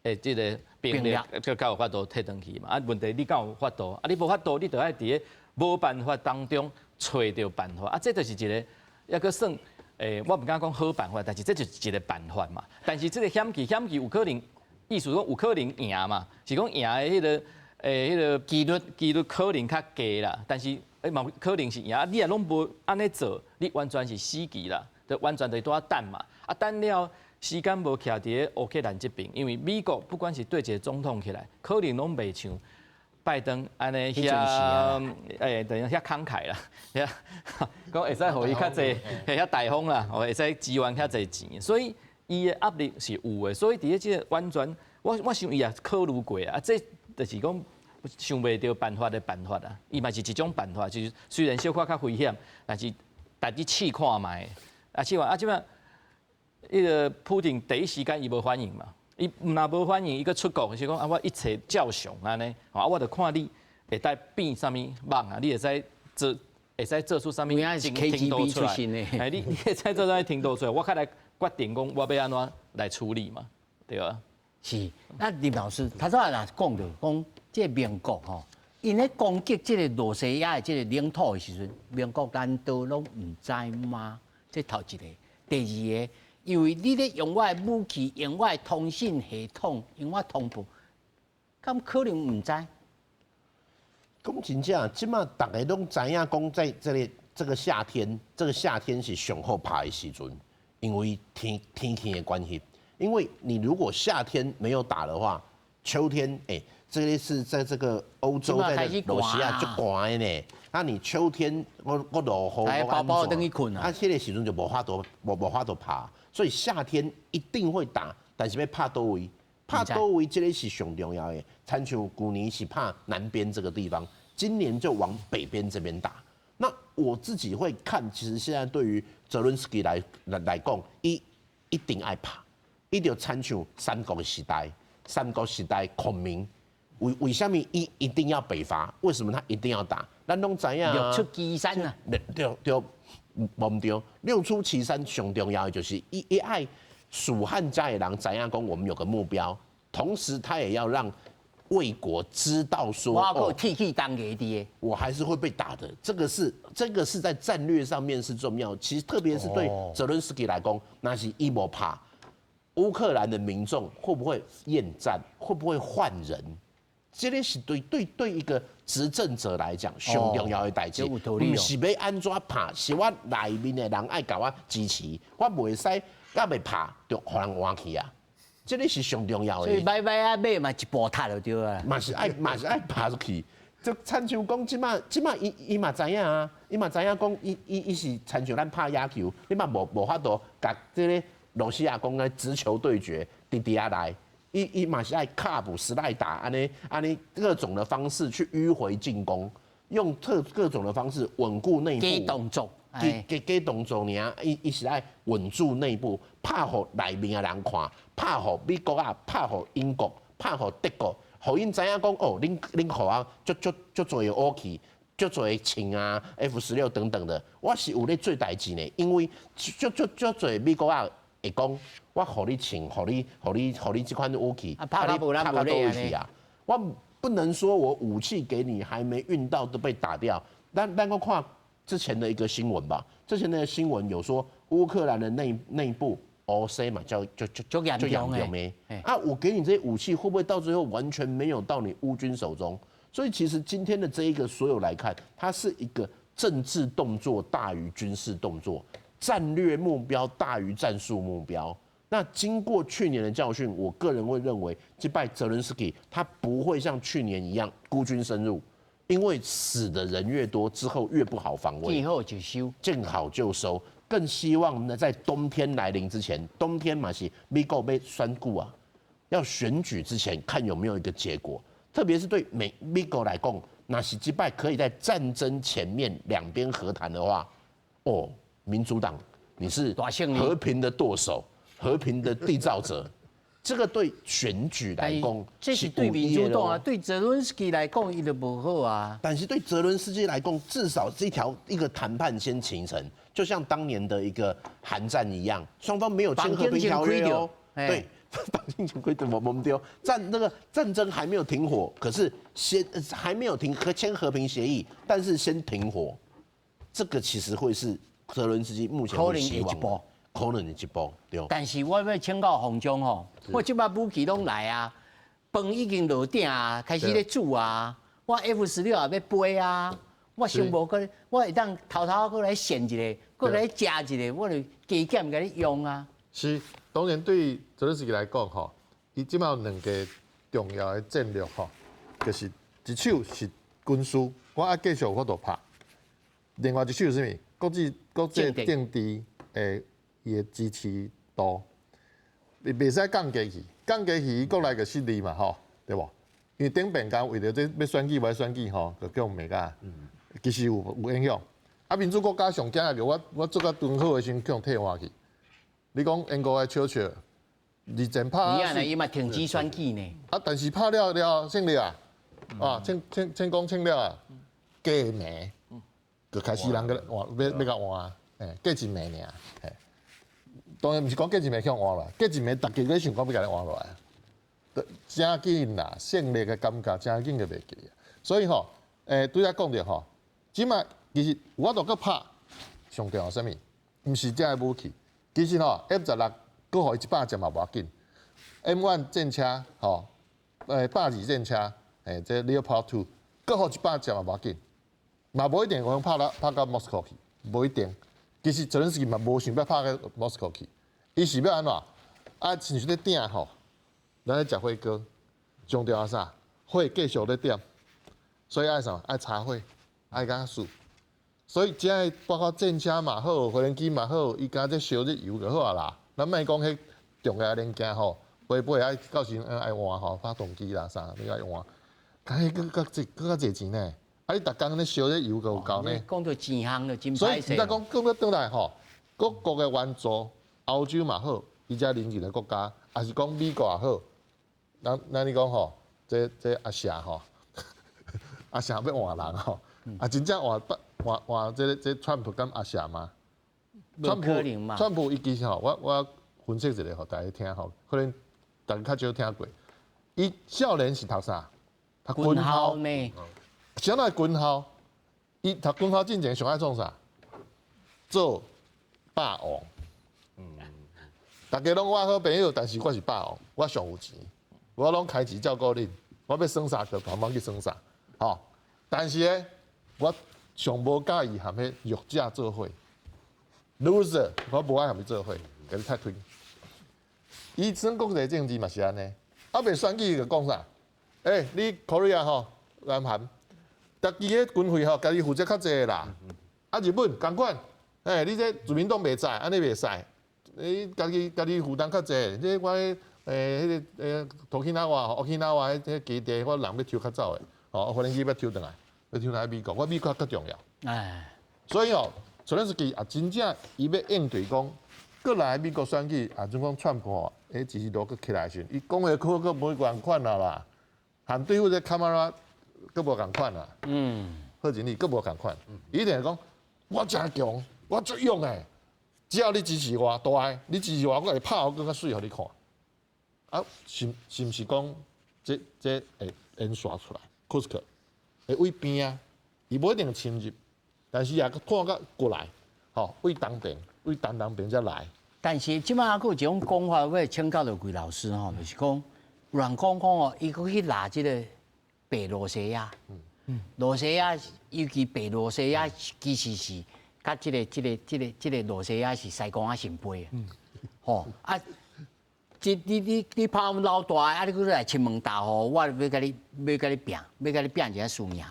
的這個兵力，才較有法度退轉去嘛。啊，問題你敢有法度？啊，你無法度，你著愛佇咧無辦法當中揣著辦法。啊，這就是一個，抑閣算，我毋敢講好辦法，但是這就是一個辦法嘛。但是這個險棋，險棋有可能，意思講有可能贏嘛，是講贏的彼個，彼個幾率幾率可能較低啦。但是，嘛可能是贏。你若攏無按呢做，你完全是死棋啦，就完全就拄仔等嘛。啊，等了時間無徛佇咧烏克蘭這邊，因為美國不管是對一個總統起來，可能攏袂像拜登按呢遐，等於遐慷慨啦，遐講會使予伊較濟，遐大方啦，會使支援較濟錢，所以伊的壓力是有的。所以佇咧這個完全，我想伊也考慮過啊，這就是講想袂著辦法的辦法啊，伊嘛是一種辦法，就是雖然小可較危險，但是家己試看覓，啊試看啊，這擺彼個普丁第一時間伊無反應嘛。伊毋若無反應，伊閣出國是講啊，我一切照常按呢，啊，我就看你會當變啥物夢啊，你會使做會使做出啥物程度出來？哎，你會使做啥物程度出來？我較來決定講我欲按怎來處理嘛，對吧？是，那林老師，頭先若講著講，這個盟國吼，𪜶咧攻擊這個羅西亞的這個領土的時陣，盟國難道攏毋知嗎？這頭一個，第二個。因為你咧用我的武器，用我的通訊系統，用我通報，敢可能毋知？講真正，這擺大家攏知影講，在這個夏天，這個夏天是上好拍的時陣，因為天天氣的關係。因為你如果夏天沒有打的話，秋天，欸，這個是在這個歐洲在羅西亞足寒的呢。啊，你秋天我落雨，哎，寶寶等於睏啊。啊，這個時陣就無法度無法度拍，所以夏天一定會打，但是欲拍佗位，拍佗位這個是上重要的。親像舊年是拍南邊這個地方，今年就往北邊這邊打。那我自己會看，其實現在對於澤倫斯基來講，伊一定愛拍，伊就親像三國時代，三國時代孔明為啥物伊一定要北伐？為什麼他一定要打？咱攏知影六出祁山啊，對對，無毋對。六出祁山上重要的就是伊愛蜀漢遮的人知影講，我們有個目標，同時他也要讓魏國知道說，我鐵齒銅牙的，我還是會被打的。這個是在戰略上面是重要。其實特別是對澤倫斯基來講，若是伊無拍烏克蘭的民眾會不會厭戰？會不會換人？這個是對一個執政者來講上重要的代誌，毋是欲按怎拍，是我內面的人愛共我支持，我袂使猶未拍就予人換去啊！這個是上重要的。所以買買啊買嘛，一步踢就對啊。嘛是愛拍出去，就親像講這馬伊嘛知影啊，伊嘛知影講伊是親像咱拍野球，你嘛無法度共這個羅西亞講的直球對決，直直仔來。伊嘛是愛卡布斯賴打按呢按呢各種的方式去迂迴進攻，用各種的方式穩固內部。假動作，假動作爾，伊是愛穩住內部，拍予內面的人看，拍予美國啊，拍予英國，拍予德國，予𪜶知影講哦，恁予我足足足濟的武器，足濟槍啊，F-16等等的，我是有咧做代誌呢，因為足足足濟美國啊會講，我予你槍，予你這款武器，啊，拍到無咱無咧啊！我不能說我武器給你，還沒運到都被打掉。咱閣看之前的一個新聞吧，之前的新聞有說烏克蘭的內部烏西嘛，叫就就就嚴重的啊！我給你這些武器，會不會到最後完全沒有到你烏軍手中？所以其實今天的這一個所有來看，它是一個政治動作大於軍事動作，戰略目標大於戰術目標。那經過去年的教訓，我個人會認為，這擺澤倫斯基他不會像去年一樣孤軍深入，因為死的人越多，之後越不好防衛。見好就收，見好就收。更希望呢，在冬天來臨之前，冬天嘛是美國欲選舉啊，要選舉之前看有沒有一個結果。特別是對美國來講，若是這擺可以在戰爭前面兩邊和談的話，哦，民主黨你是和平的舵手。和平的締造者，這個對選舉來講，這是對民主黨啊，對澤倫斯基來講，伊就無好啊。但是對澤倫斯基來講，至少這條一個談判先形成，就像當年的一個韓戰一樣，雙方沒有簽和平條約哦。對，綁定前規則我們丟戰那個戰爭還沒有停火，可是先還沒有停和簽和平協議，但是先停火，這個其實會是澤倫斯基目前的希望。可能會一步，對。但是我欲請教洪總吼，我這擺武器攏來啊，飯已經落鼎啊，開始咧煮啊，我 F-16也欲飛啊，我想無閣，我會當偷偷閣來獻一下，閣來食一下，我就加減共你用啊。是，當然對澤倫斯基來講吼，伊這擺有兩個重要的戰略吼，就是一手是軍事，我愛繼續有法度拍；另外一手是啥物？國際政治的伊的支持度，袂使降低去，降低去，伊國內就失利嘛，吼，對無？因為頂邊間為著這欲選舉，欲選舉吼，就叫罵甲，其實有影響。啊，民主國家上驚的就我做甲敦好的時陣，予人替換去。你講英國的丘吉爾，二戰拍，伊啊，伊嘛停止選舉呢。啊，但是拍了了勝利啊，啊，成功勝了啊，過暝就開始人閣換，欲共換，欸，過一暝爾，嘿。當然毋是講過一暝去換落來，過一暝逐家咧想講欲共你換落來，真緊啦，勝利的感覺真緊就袂記啊。所以吼，拄才講著吼，這擺其實有法度閣拍，上重要啥物？毋是這个武器，其實吼 F-16閣予伊100隻嘛無要緊，M1 戰車吼，霸二戰車，這 Leopard 2，閣予100隻嘛無要緊，嘛無一定講拍到莫斯科去，無一定。其實澤倫斯基嘛無想欲拍到莫斯科去，伊是欲按怎？啊，親像咧鼎吼，咱咧食火鍋，上重要啥？火繼續咧點，所以愛啥？愛柴火，愛甲數。所以這个包括戰車嘛好，飛機嘛好，伊敢這燒這油就好啊啦。咱莫講彼重要的零件吼，飛飛愛到時愛換吼，發動機啦啥，你愛換。敢彼閣較濟，閣較濟錢呢？啊！你逐工咧燒這油閣有夠呢？講到錢項就真所以你再講講到轉來吼，各國的援助，歐洲嘛好，伊遮鄰近的國家，抑是講美國也好，咱咱你講吼，這這阿謝吼，阿謝欲換人吼，啊真正換換換這個這川普敢阿謝嗎？無可能嘛。川普伊其實吼，我我分析一下予大家聽吼，可能大家較少聽過。伊少年是讀啥？讀軍校呢？啥來軍校？伊讀軍校進前上愛創啥？做霸王。大家攏我好朋友，但是我是霸王，我上有錢，我攏開錢照顧恁，我欲耍啥就慢慢去耍啥，吼。但是呢，我上無佮意含彼弱者做伙，loser，我無愛含伊做伙，共你踢開。伊算國際政治嘛是按呢，啊未選舉就講啥？欸，你 Korea 吼，南韓，家己的軍費吼，家己負責較濟啦。啊，日本仝款，欸，你這自民黨袂使，按呢袂使。你家己家己負擔較濟，這我欸彼个欸沖繩灣、沖繩灣彼彼基地，我人欲抽較走的，吼，無人機欲抽轉來，欲抽來美國，我美國較重要。哎，所以哦，澤連斯基也真正伊欲應對講，過來美國選舉啊，陣講川普吼，彼支持度閣起來時，伊講的可閣無仝款啊啦，含對付這卡馬拉閣無仝款啊。賀錦麗閣無仝款，伊一定講我誠強，我足勇的。只要你支持我，大愛，你支持我，我會拍予閣較媠予你看。啊，是是毋是講這這會演煞出來？庫斯克會對邊啊，伊無一定侵入，但是也看較過來，吼，對東邊，對東南邊才來。但是這擺閣有一種講法，我會請教著魏老師吼，就是講有人講講哦，伊閣去拉這个白羅西亞，羅西亞尤其白羅西亞其實是。佮這个、這个、這个、這个羅西亞是師公仔聖輩啊，吼啊！這你你你拍阮老大，啊你閣來親門大戶，我欲共你欲共你拚，欲共你拚一下輸贏。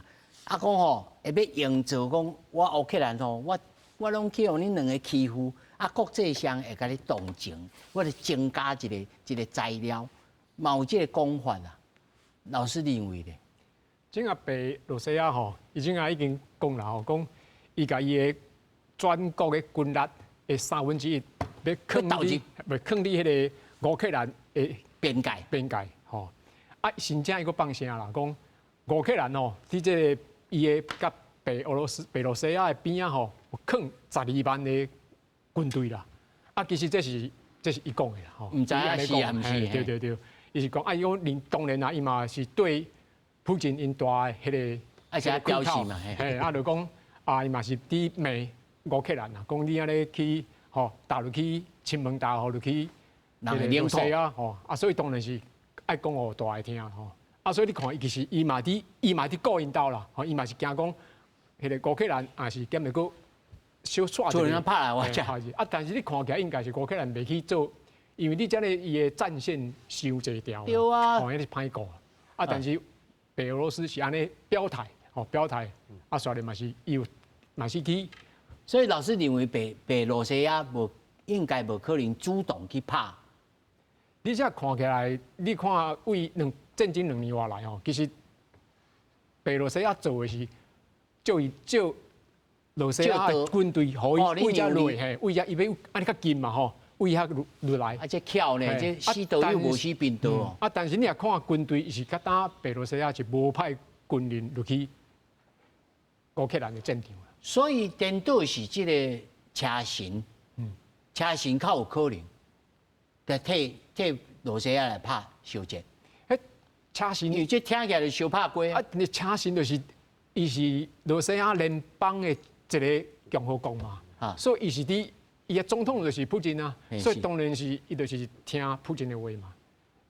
啊講吼，會欲營造講我烏克蘭吼，我我攏去予恁兩个欺負，啊國際上會共你同情，我就增加一個一個材料，嘛有這个講法啊。老師認為咧？這個白羅西亞吼，伊這下已經講啦吼，講伊共伊的全國的軍力的1/3欲囥佇，欲囥佇彼个烏克蘭的邊界邊界吼。啊，甚至伊閣放聲啦，講烏克蘭吼，佇這个伊的佮白俄羅斯、白羅西亞的邊仔吼，有囥12萬的軍隊啦。啊，其實這是這是伊講的啦，吼。毋知影是抑毋是？對對對，伊是講啊，伊講連當然啊，伊嘛是對普京𪜶大的彼个，而且表示嘛，嘿，啊，就講啊，伊嘛是佇罵烏克蘭啊，講你按呢去吼，踏入去侵門大戶入去人的領土啊，吼啊，所以當然是愛講予大个聽吼。啊，所以你看，伊其實伊嘛佇伊嘛佇顧𪜶兜啦，吼，伊嘛是驚講，彼个烏克蘭也是兼會閣小掣一下拍來我遮。啊，但是你看起來應該是烏克蘭袂去做，因為你這呢伊的戰線傷濟條，對啊，吼，彼是歹顧。啊，但是白俄羅斯是按呢表態，吼表態，啊，煞咧嘛是伊有嘛是去。所以老師認為白白羅西亞無應該無可能主動去拍。你這看起來，你看為兩戰爭兩年外來吼，其實白羅西亞做的是借伊借羅西亞的軍隊，予伊對遮落，嘿，對遮伊欲按呢較近嘛吼，對遐落來。啊，這巧呢，這死道友無死貧道。啊，但是你若看軍隊，伊是較早白羅西亞是無派軍人入去烏克蘭的戰場。所以顛倒是這个車臣，車臣較有可能，來替替羅西亞來拍相戰。彼車臣，因為這聽起來就相拍過啊。你車臣就是伊是羅西亞聯邦的一个共和國嘛，所以伊是佇伊的總統就是普京啊，所以當然是伊就是聽普京的話嘛，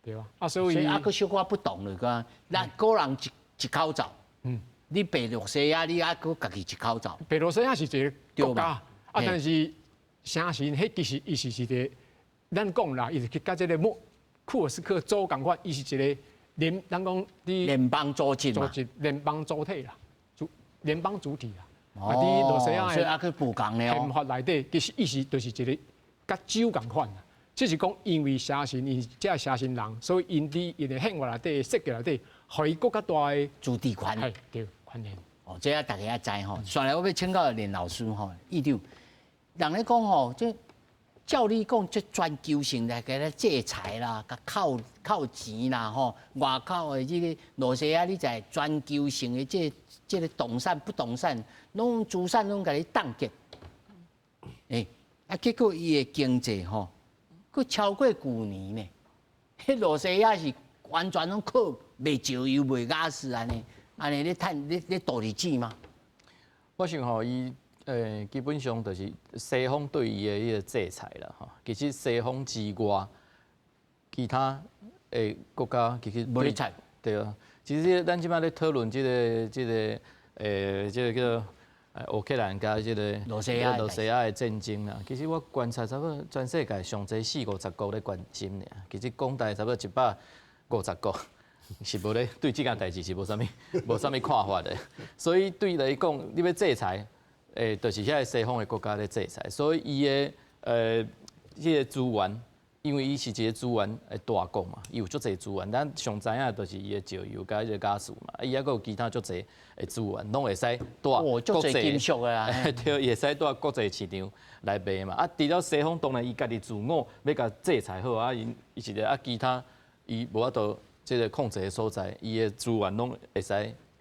對吧？啊，所以啊，閣小可不同了，講咱個人一一口走，你白羅西亞，你猶閣家己一口走。白羅西亞是一个國家，啊，但是城市彼其實伊是一个，咱講啦，伊是去佮這个莫庫爾斯克州仝款，伊是一个聯，咱講佇聯邦組織組織聯邦組體啦，主聯邦主體啦。啊，佇羅西亞所以啊，去無仝的哦。憲法內底其實意思就是一个佮州仝款啦，只是講因為寫信，𪜶這寫信人，所以𪜶佇𪜶的憲法內底設計內底，予伊閣較大的自治權。係對，權限。哦，這啊大家愛知吼。紲來我欲請教連老師吼，院長，人咧講吼，這照理講，這全球性來共咧制裁啦，共扣扣錢啦，吼，外口的這个羅西亞，你在全球性的這這个動產不動產，攏資產攏共你凍結。欸，啊，結果伊的經濟吼，閣超過舊年呢。彼羅西亞是完全攏靠賣石油、賣瓦斯按呢，按呢咧趁咧咧度日子嗎？我想吼，伊基本上就是西方對伊的彼个制裁啦，吼。其實西方之外，其他的國家其實無咧睬。對啊，其實咱這擺咧討論這個叫烏克蘭佮這个羅西亞羅西亞的戰爭啦。其實我觀察差不多全世界上濟四五十國咧關心爾，其實講台差不多150國是無咧對這件代誌是無啥物看法的。所以對伊來講，你欲制裁，就是遐个西方的國家咧制裁，所以伊的這个資源，因為伊是一个資源的大國嘛，伊有足濟資源，咱上知影就是伊的石油佮彼个瓦斯嘛，伊猶閣有其他足濟的資源，攏會使帶國際金屬的啊，對，伊會使帶國際市場來賣嘛。啊，除了西方當然伊家己自我欲共制裁好啊，𪜶伊一个啊，其他伊無法度這个控制的所在，伊的資源攏會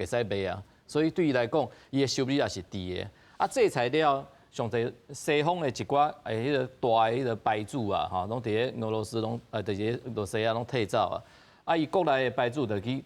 使賣啊。所以對伊來講，伊的收入也是佇的。啊，制裁了，上濟西方的一寡彼个大的彼个牌子啊，吼，攏佇咧俄羅斯攏，佇咧羅西亞攏退走啊。啊，伊國內的牌子就去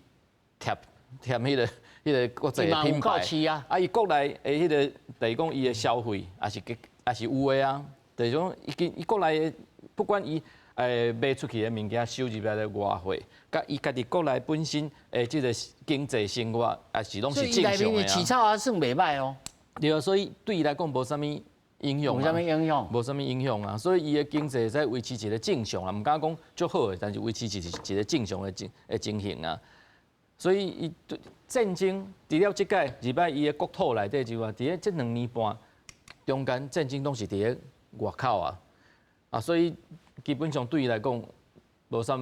貼貼彼个國際的品牌。啊，啊，伊國內的彼个，就是講伊的消費也是也是有的啊。就是講伊伊國內的，不管伊賣出去的物件收入來的外匯，佮伊家己國內本身的這个經濟生活，也是攏是正常的啊。市場也算袂䆀哦。對啊，所以對伊來講無啥物影響。無啥物影響。無啥物影響啊，所以伊的經濟會使維持一个正常啊，毋敢講足好的，但是維持一个正常的情形啊。所以伊對戰爭除了這擺，二擺伊的國土內底之外，佇咧這2年半中間戰爭攏是佇咧外口啊，啊，所以基本上對伊來講無啥物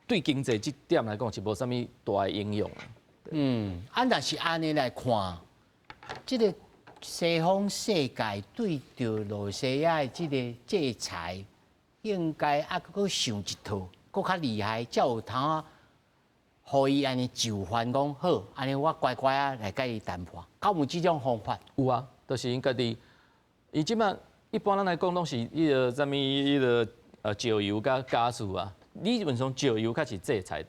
對經濟這點來講是無啥物大的影響。嗯，啊，若是按呢來看，這个西方世界對著羅西亞的這个制裁，應該猶閣想一套，閣較厲害，才有通予伊按呢就範講好，按呢我乖乖仔來佮伊談判，敢有這種方法？有啊，就是𪜶家己，伊這擺一般咱來講攏是彼个啥物彼个石油佮瓦斯啊。理論上石油較是制裁，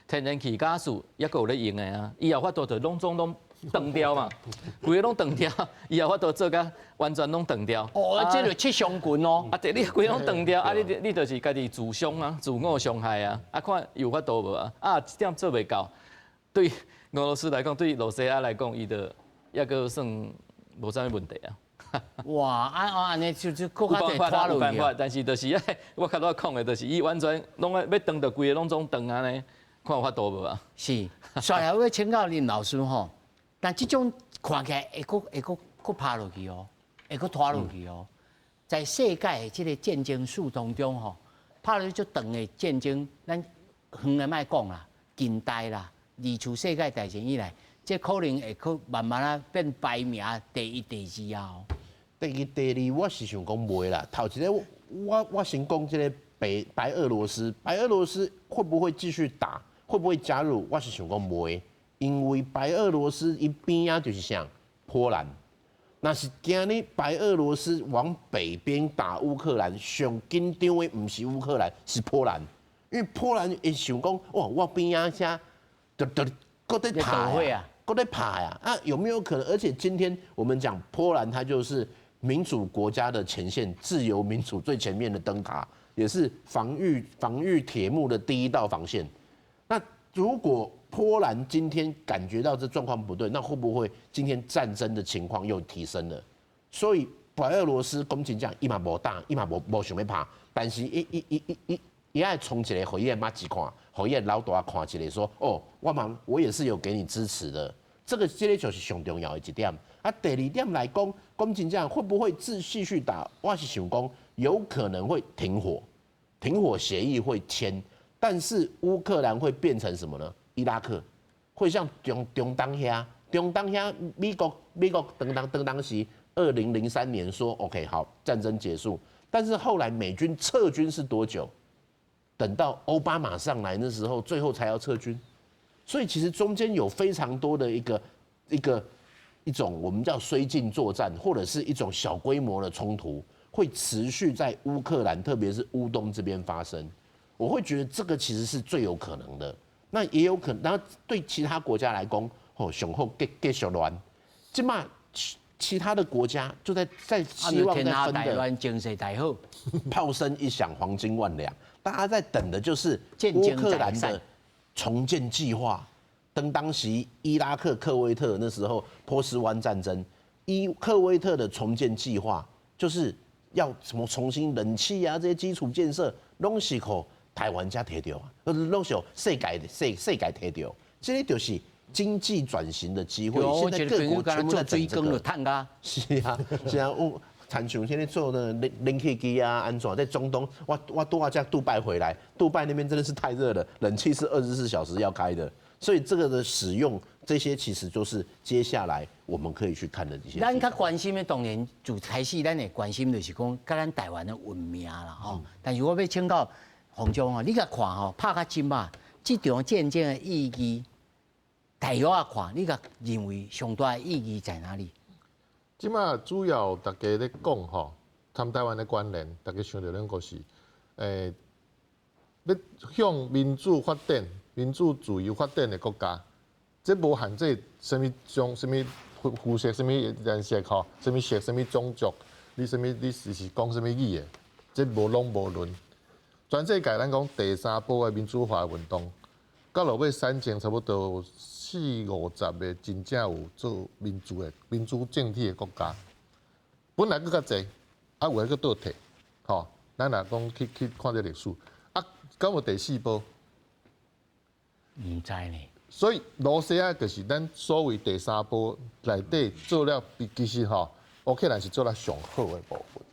天然氣、瓦斯猶閣有咧用的啊，伊有法度就攏總攏斷掉嘛，規个攏斷掉，伊有法度做甲完全攏斷掉。哦，這就七傷拳哦。啊，對，你規個攏斷掉，啊，你就是家己自傷啊，自我傷害啊，啊，看有法度無啊？啊，這點做袂到，對俄羅斯來講，對羅西亞來講，伊就猶閣算無啥物問題啊。哇，啊啊，按呢就閣較濟有辦法，拖落去。有辦法，但是就是愛我較早講的，就是伊完全攏愛欲斷，就規个攏總斷按呢，看有法度無啊？是，紲來我欲請教林老師吼，但這種看起來會閣拍落去哦，會閣拖落去哦，在世界的這个戰爭史當中吼，拍落去足長的戰爭，咱遠的莫講啦，近代啦，二次世界大戰以來，這可能會閣慢慢仔變排名第一、第二啊。第一、第二，我是想講袂啦。頭一个，我先講這个白俄羅斯，白俄羅斯會不會繼續打？會不會加入？我是想講袂，因為白俄羅斯伊邊仔就是啥波蘭，若是驚你白俄羅斯往北邊打烏克蘭，上緊張的毋是烏克蘭，是波蘭，因為波蘭會想講，哇，我邊仔遮就閣咧拍啊，閣咧拍啊，啊，有沒有可能？而且今天我們講波蘭，它就是民主國家的前線，自由民主最前面的燈塔，也是防禦鐵幕的第一道防線。那如果波蘭今天感覺到這狀況不對，那會不會今天戰爭的情況又提升了？所以白俄羅斯講真正，伊嘛無打，伊嘛無想欲拍，但是伊伊伊伊伊伊愛衝一个，予伊的媽子看，予伊的老大看一个，說哦，我嘛我也是有給你支持的。這個就是上重要的一點。啊，第二點來講，講真正會不會繼續打？我是想講，有可能會停火，停火協議會簽，但是烏克蘭會變成什麼呢？伊拉克會像中東遐，中東遐美國當時2003年說 OK 好，戰爭結束，但是後來美軍撤軍是多久？等到歐巴馬上來那時候，最後才要撤軍。所以其實中間有非常多的一種我們叫綏靖作戰，或者是一種小規模的衝突，會持續在烏克蘭，特別是烏東這邊發生。我會覺得這個其實是最有可能的。那也有可能，然後對其他國家來講，哦，雄厚繼續亂，這馬其他的國家就在希望在分的。經濟大好，炮聲一響，黃金萬兩。大家在等的就是烏克蘭的重建計劃。當時伊拉克、科威特那時候波斯灣戰爭，科威特的重建計劃就是要什麼重新冷氣啊這些基礎建設，攏是靠台灣才提著啊，攏是世界提著，這個就是經濟轉型的機會。現在各國全部在整這個。是啊，是啊，我親像現在做的冷氣機啊，安怎在中東，我拄仔才杜拜回來，杜拜那邊真的是太熱了，冷氣是24小時要開的，所以這個的使用，這些其實就是接下來我們可以去看的這些。咱較關心的當然自開始，咱會關心就是講，佮咱台灣的運命啦，吼。但是我欲請教洪總啊，你共看吼，拍較真嘛，這場戰爭的意義，大約仔看，你共認為上大的意義在哪裡？這馬主要大家咧講吼，參台灣的關聯，大家想著兩個是，欲向民主發展、民主自由發展的國家，這無限制啥物種、啥物膚色、啥物顏色吼，啥物色、啥物種族，你啥物你是講啥物語的，這無攏無論。全世界咱講第三波的民主化運動，到落尾產生差不多四五十個真正有做民主的民主政體的國家，本來閣較濟，啊有的閣倒退，吼，咱若講去看這歷史，啊，敢有第四波？毋知呢。所以羅西亞就是咱所謂第三波內底做了比其實吼，烏克蘭是做了上好的部分。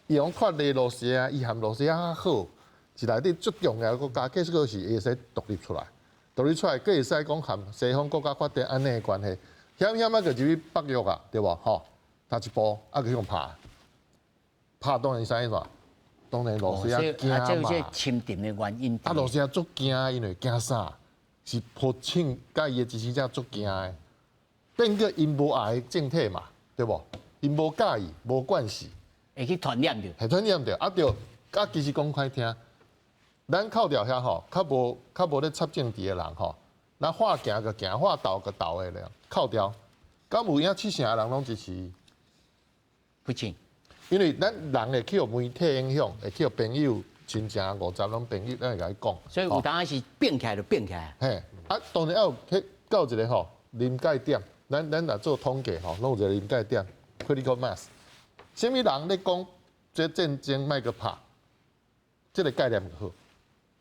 伊講脫離羅西亞，伊含羅西亞較好，是內底最重要的國家，結果是會使獨立出來。獨立出來，閣會使講含西方國家發展按呢的關係，險險啊，就入去北約啊，對無？吼，踏一步啊，去予拍，拍當然啥意思？當然羅西亞驚嘛。這深層的原因。啊，羅西亞足驚，因為驚啥？是普京佮伊的支持者足驚的，變做𪜶無愛的政體嘛，對無？𪜶無佮意，無關係，會去傳染著。會傳染著，啊對，啊其實講開聽。咱扣掉遐吼，較無咧插政治的人吼，咱話行就行，話鬥就鬥的咧，扣掉，敢有影七成的人攏支持普京？因為咱人會去予媒體影響，會去予朋友、親情、50攏朋友，咱會共伊講。所以有當時是變起來就變起來。嘿，啊，當然還有去到一個吼臨界點，咱若做統計吼，攏有一個臨界點，critical mass。啥物人咧講這戰爭莫閣拍，這個概念就好。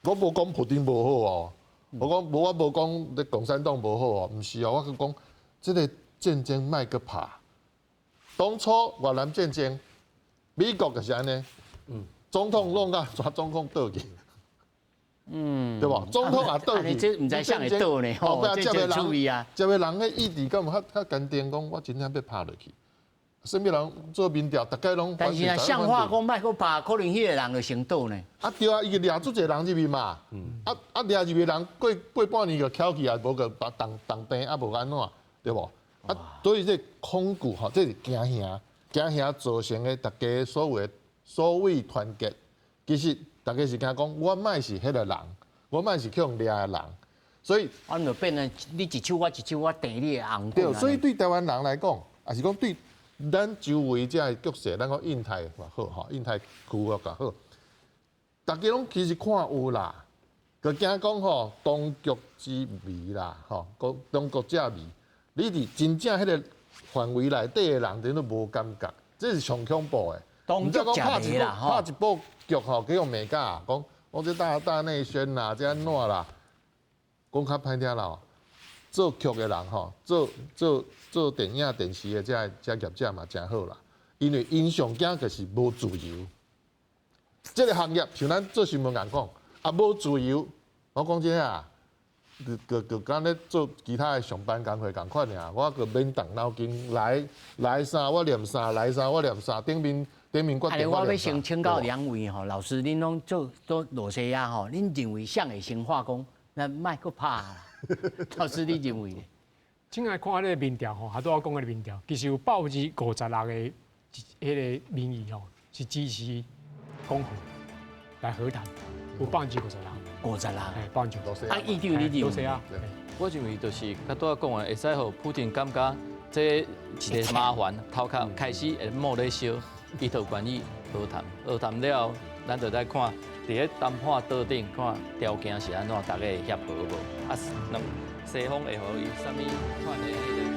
我無講普丁無好哦，我講無我無講你共產黨無好哦，毋是哦，我講這個戰爭莫閣拍。當初越南戰爭，美國就是按呢，總統攏共抓總統倒去，對無？總統也倒去，這毋知啥會倒呢？吼，這就注意啊。這個人的意志敢有較堅定，講我真正欲拍落去。啥物人做民調，逐家攏。但是若像話講莫閣拍，可能彼個人就先倒呢。啊對啊，伊就掠足濟人入去嘛。啊掠入去人過半年就翹起來，無閣動動病啊，無按怎，對無？啊，所以這恐懼吼，這是驚嚇，驚嚇造成的，逐家所謂團結，其實逐家是驚講，我莫是彼個人，我莫是去予掠的人，所以。啊，就變成你一手我一手，我掟你的紅對，所以對台灣人來講，也是講對。咱周圍這个局勢，咱講印太嘛好吼，印太區域較好，逐家攏其實看有啦，就驚講吼當局之迷啦，吼，講當局者迷。你佇真正彼個範圍內底的人，𪜶都無感覺，這是上恐怖的。當局者迷啦，拍一部劇吼，叫做罵甲講，講這大大內宣啦，這按怎啦，講較歹聽啦，做劇的人吼，做做做電影電視的這這業者嘛誠好啦，因為𪜶上驚就是無自由。這個行業像咱做新聞仝講，啊無自由，我講真啊，就就就敢咧做其他的上班工課仝款爾，我閣免動腦筋，來來啥我念啥，來啥我念啥，頂面頂面決定我欲先請教兩位吼，老師，恁攏做做羅西亞吼，恁認為啥會先話講，咱莫閣拍啦？老師，你認為呢？請來看彼個民調吼，還拄我講的民調，其實有56%的彼個民意吼是支持講和來和談，有56%， 56，哎，50%。啊，院長你認為？我認為就是較拄仔講的，會使予普丁感覺這一個麻煩，頭殼開始會冒咧燒，伊就願意和談。和談了後，咱就來看佇咧談判桌頂看條件是按怎，大家會協和無？啊，兩西方會予伊啥物款的彼個？